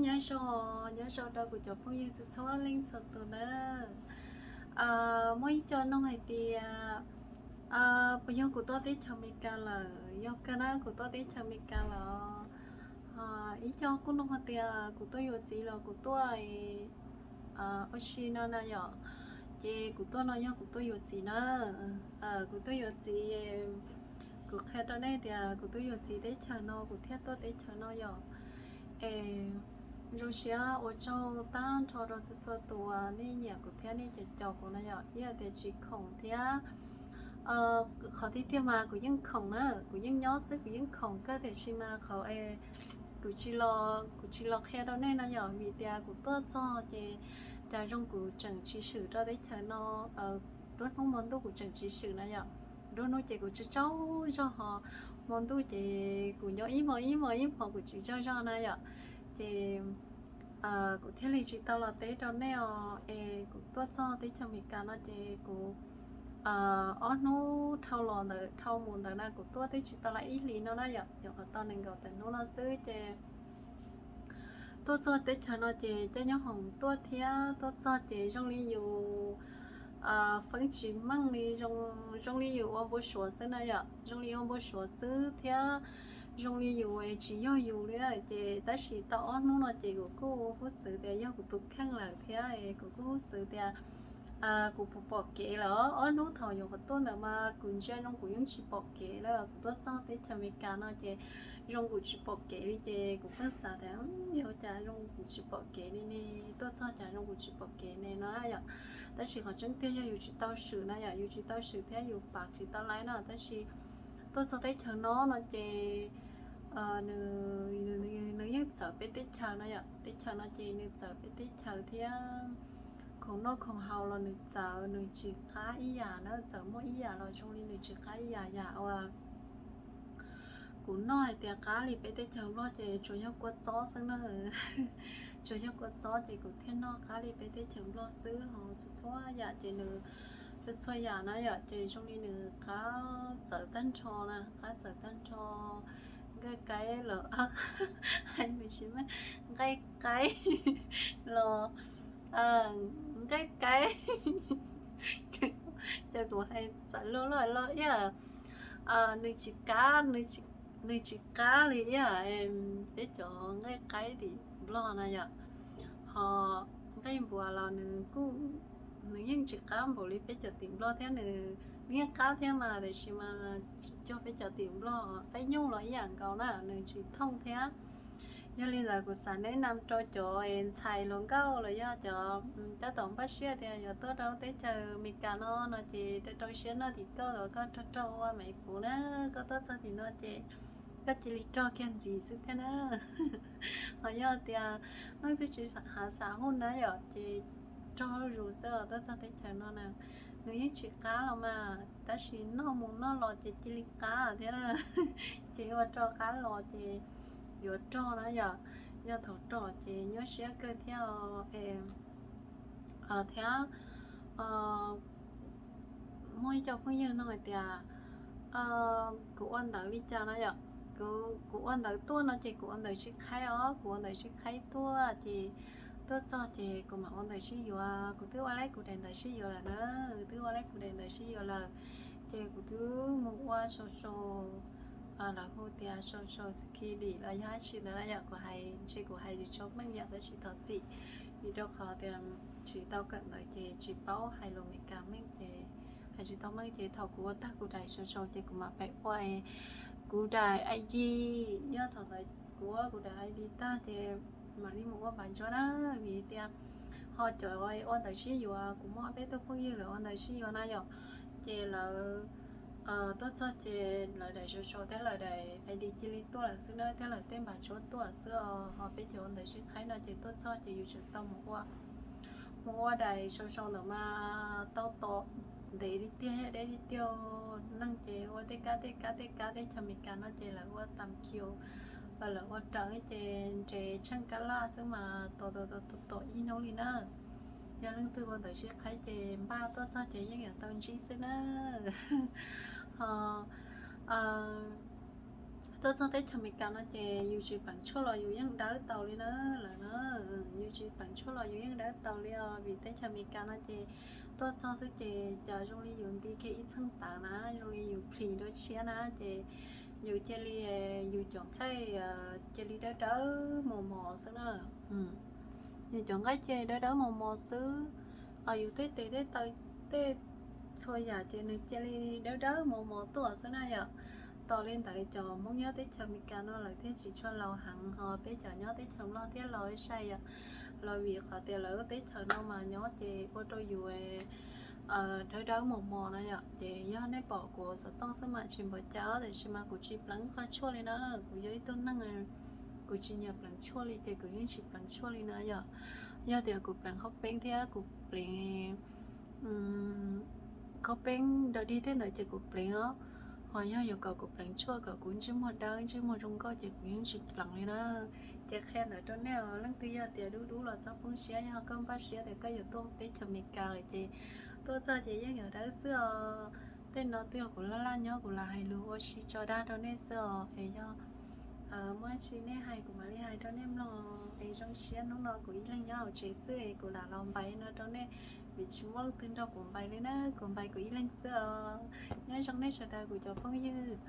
Nyob zoo, nyob zoo rau kuv cov phooj ywg txhua txhua leej txhua tus na. Muaj ib co nug hais tias, puas yog kuv tuaj teb chaws Amelikas lawm? Yog kawg na, kuv tuaj teb chaws Amelikas lawm. Ib co kuj nug hais tias kuv tuaj yuav txiv los kuv tuaj ua si no na yom. Ces kuv tuaj no yog kuv tuaj yuav txiv na. Kuv tuaj yuav txiv, kuv qhia rau nej tias kuv tuaj yuav txiv teb chaws no kuv thiaj tuaj teb chaws no yom. Es zoo siab ua tsaug tag nrho rau txhua txhua tus uas nej nyiam kuv thiab nej caum caum kuv no yom, ib yam tias tsis khoom thiab. Qhov tiag tiag mas kuv yeej khoom na, kuv yeej nyob xwb, kuv yeej khoom kawg, tiam sis mas qhov es kuv tsis los, kuv tsis los qhia rau nej no yom, vim tias kuv tuaj txog ces cas zoo kuv tseem tsis swm rau teb chaws no. Nruab hnub hmo ntuj kuv tseem tsis swm na yom. Nruab hnub ces kuv tsaug tsaug zog, ho hmo ntuj ces kuv nyob ib hmos ib hmos ib hmos kuv tsis tsaug zog na yom. Ces kuv thiaj li tsis tau los teb rau nej os. Es kuv tuaj txog teb chaws Amelikas no ces kuv ob hnub dhau los ntawd, dhau mus ntawd na kuv tuaj twb tsis tau los ib hlis no na yom, nyuam qhuav tau nees nkaum tawm hnub no xwb ces tuaj txog teb chaws no ces caij nyob hoom tuaj thiab, tuaj txog ces zoo li yus feeb tsis meej li, zoo li yus ua npau suav xwb na yom, zoo li ua npau suav xwb thiab zoo li yus tsis yog yus li. Ces tab sis tau ob hnub no ces kuv kuj huj xwv tias yog kuv tus kheej lawm thiab kuv kuj huj xwv tias kuv puas pom kev lawm. Ob hnub thaum yuav qhov tuaj ntawd mas kuv ntsia zoo kuv yeej tsis pom kev lawm, kuv tuaj txog teb chaws Amelikas no ces zoo kuv tsis pom kev li ces kuv pheej xav tias yog cas zoo kuv tsis pom kev li ne, tuaj txog cas zoo kuv tsis pom kev ne no yom. Tab sis qhov tseeb tiag yog yus tsis tau swm na yom, yus tsis tau swm thiab yus pav tsis tau laiv no, tab sis tuaj txog teb chaws no no ces nws yeej txawv peb teb chaws no yom, teb chaws no ces nws txawv peb teb chaws thiab. Khoom noj khoom haus los nws txawv, nws tsis qab ib yam na, txawm muaj ib yam los zoo li nws tsis qab ib yam, yam uas kuv noj hais tias qab li peb teb chaws Nplog ces tsuas yog kua txob xwb na. Tsuas yog kua txob ces kuv thiaj noj qab li peb teb chaws Nplog xwb, ho txhua txhua yam ces nws, txhua txhua yam na yom ces zoo li nws qab txawv tag nrho na, qab txawv tag nrho. Nqaij qaib los, hais me ntsis mas, nqaij qaib los, nqaij qaib, ces kuv hais xav luag luag los ib yam, nws tsis qab, nws tsis qab li ib yam peb cov nqaij qaib tim Nplog na yom. Ho nqaij npuas los nws kuj, nws yeej tsis qab npaum li peb cov tim Nplog thiab, nws, nws yeej qab thiab mas tiam sis mas tsis cuag peb cov tim Nplog. Qaib nyuj los ib yam nkaus na, nws tsis thooj thiab. Yog li ntawd kuv xav nes nam rau cov ntxhais hluas nkauj los yog cov tab tom npaj siab tias yuav tuaj rau teb chaws Amelikas no no ces rau rau siab noj tim koj, kom koj raug raug ua me kuv na. Koj tuaj txog tim no ces koj cia li rog kiag ntxiv xwb thiab na. Ho yog tias leej twg tsis hav xav hu na yom ces rog zus xwb os, tuaj txog teb chaws no na. Nws yeej tsis qab los mas tab sis noj mus noj los ces cia li qab thiab na. Ces ua rau qab los ces yuav rog na yom. Yog thaum rog ces nyuaj siab kawg thiab. Thiab muaj ib co phooj ywg nug hais tias kuv ua ntawv li cas no yom. Kuv ua ntawv tuaj no ces kuv ua ntawv sib qhaib os, kuv ua ntawv sib qhaib tuaj ces tuaj txog ces kuv mam ua ntawv sib yuav. Kuv twb ua laib kuv daim ntawv sib yuav lawm na, twb ua laib kuv daim ntawv sib yuav lawm. Ces kuv twb mus ua sau sau, lawv hu tias sau sau skill los yog dab tsi ntawd na yom, kuv hais ntshe kuv hais tsis tshua meej yom, tab sis thov txim, vim rau qhov tias tsis tau kawm ntawv ces tsis paub hais lus Meskas meej ces hais tsis tau meej. Ces thaum kuv ua tag kuv daim sau sau ces kuv mam pem ua kuv daim I D. Yog thaum ntawd kuv ua kuv daim I D tag ces mam li mus ua npav ntsuab na, vim tias ho cov ua ntawv sib yuav, kuv muaj peb tug phooj ywg lawv ua ntawv sib yuav na yom. Ces lawv tuaj txog ces lawv daim sau sau thiab lawv daim I D cia li tuaj lawm xwb na, thiab lawv tej npav ntsuab tuaj xwb os. Ho peb cov ua ntawv sib qhaib no ces tuaj txog ces yus tseem tau mus ua, mus ua daim sau sau ntawd mas tau tom ntev li tiag, deb li tiag. Neeg ces ua tej kab tej kab tej kab, teb chaws Amelikas no ces lawv ua tam kiu, lawv ua raws ces nres tsheej kab laj xwb mas tom tom tom tom ib hnub li na. Yog leej twg ua ntawv sib qhaib ces npaj tuaj txog ces yeej yuav tau ntsib xwb na. Ho Tuaj txog teb chaws Amelikas no ces yus tsis pleev tshuaj los yus yeej dawb tau li na lawm na. Yus tsis pleev tshuaj los yus yeej dawb tau li os, vim teb chaws Amelikas no ces tuaj txog xwb ces cas zoo li yus nti kiag ib txheej tawv na, zoo li yus plhis dua tshiab na, ces yus cia li, yus cov nqaij cia li dawb dawb mos mos xwb na. Yus cov nqaij cia li dawb dawb mos mos xwb, yus tej tes tej taw tej txhua yam ces nws cia li dawb dawb mos mos tuaj xwb na yom. Tos li ntawd cov Hmoob nyob teb chaws Amelikas no lawv thiaj tsis tshua laus heev, ho peb cov nyob teb chaws Nplog thiaj laus sai yom. Los vim qhov tias lawv teb chaws no mas nyob ces ua rau yus dawb dawb mos mos na yom. Ces yog nej pom kuv xov tooj xwb mas tsis npaum cas, tiam sis mas kuv tsis pleev qhov tshuaj li na. Kuv yog ib tug neeg kuv tsis nyiam pleev tshuaj li ces kuv yeej tsis pleev tshuaj li na yom. Yog tias kuv pleev qhaub peeb thiab kuv pleev qhaub peeb dog dig tej ntawd ces kuv pleev os. Ho yog yuav kom kuv pleev tshuaj kom kuv ntsej muag dawb ntsej muag zoo nkauj ces kuv yeej tsis pleev li na. Ces qhia ntawd rau nej os, leej twg yog tias dub dub los txhob poob siab, yog koj npaj siab tias koj yuav tuaj teb chaws Amelikas lawm ces tuaj txog ces yeej yuav dawb xwb os. Tej no twb yog kuv laj laj nyob kuv lam hais lus ua si tso dag rau nej xwb os, es yog muaj dab tsi nej hais kuv mam li hais rau nej mloog. Es zoo siab hnub no kuv ib leeg nyob hauv tsev xwb es kuv lam los npais no rau nej, vim tsis muaj leej twg nrog kuv npais li na, kuv npais kuv ib leeg xwb os. Nyob zoo nej sawv daws kuv cov phooj ywg.